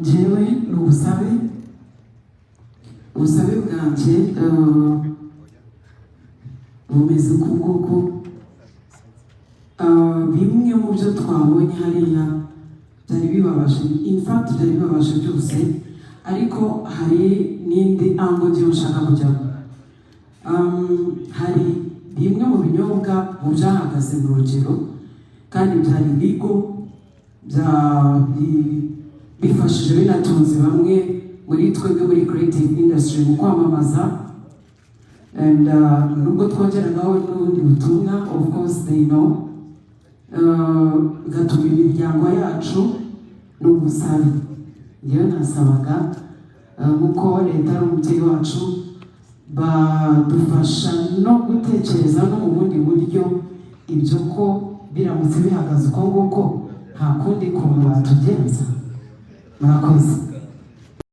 Njyewe ni ubusabe, ubusabe bwanjye bumeze uku nguku. Bimwe mu byo twabonye hariya byari bibabaje, in fact byari bibabaje byose, ariko hari n'indi angle ngiye nshaka kujyamo. Hari bimwe mu binyobwa mu byahagaze mu rugero kandi byari legal, bifashije binatunze bamwe muri twebwe muri creative industry mu kwamamaza, and nubwo twongeragaho n'ubundi butumwa, of course they know, bigatuma imiryango yacu. Ni ubusabe njyewe nasabaga, nk'uko leta ari umubyeyi wacu, badufasha no gutekereza no mu bundi buryo, ibyo ko biramutse bihagaze uko nguko, nta kundi kuntu batugenza. Murakoze.